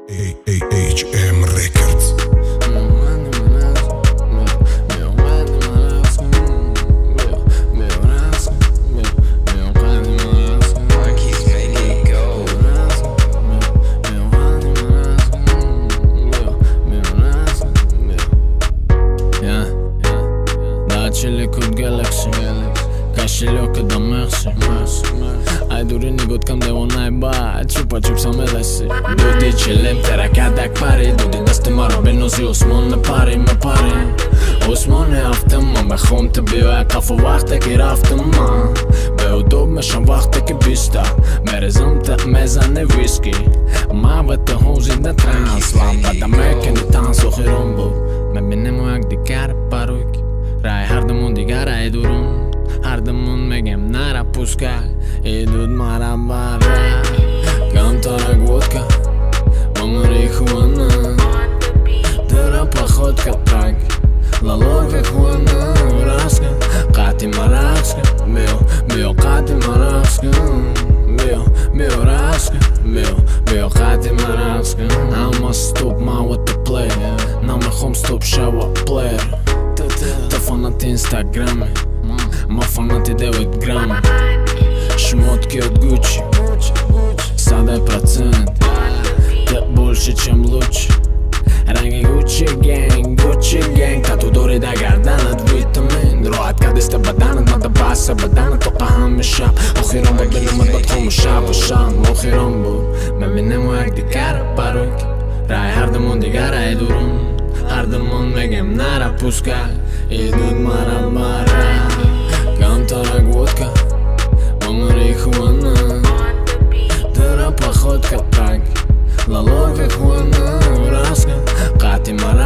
AHM Records. Monkeys make it go. Начали код Galaxy, кошелёк да Мерси. Ай дури нигот кам девонай ба чупа чупса мелеси. Дуди челем теракадак пари, дуди дасти маро бенози осмон мепари, мепари. Осмони ҳафтам ман мехом ту биёя қафо вақте ки рафтам ман. Беудоб мешам вақте ки биста мерезам та мезане виски. Ман ва ту ҳозир транс лампада мекани танс охирон буд. Мебинему якдигар барои ки рай ҳардумон дигар ай дурун. Ҳардумон мегем нара пускай, идут мара бара. Камтарак водка ва марихуана. Дара походка так лалока хуана. Раска қати марақска, биё, биё қати марақска. Биё, биё раска, биё, биё қати марақска. Ҳама стоп, ман what the play. Намехом стоп шава плеер. Ту фанати инстаграме, ма фанати 9 грамм. Шмотки от Гуччи, садай процент. Ты больше, чем лучше. Ранги Гуччи гэнг, Гуччи гэнг. Тату дори да гарданат витамин. Роҳат кардиста баданат, мада баса баданат тоқа ҳами шаб. Охирон буд бинамад бад хомӯшабу шам. Охирон буд мебинему якдигар барои ки рай ҳардумон дигар ай дурун. Ҳардумон мегем нара пускай, идут мара бара. Камтарак водка ва марихуана. Дара походка так лалока хуана. Раска қати мара.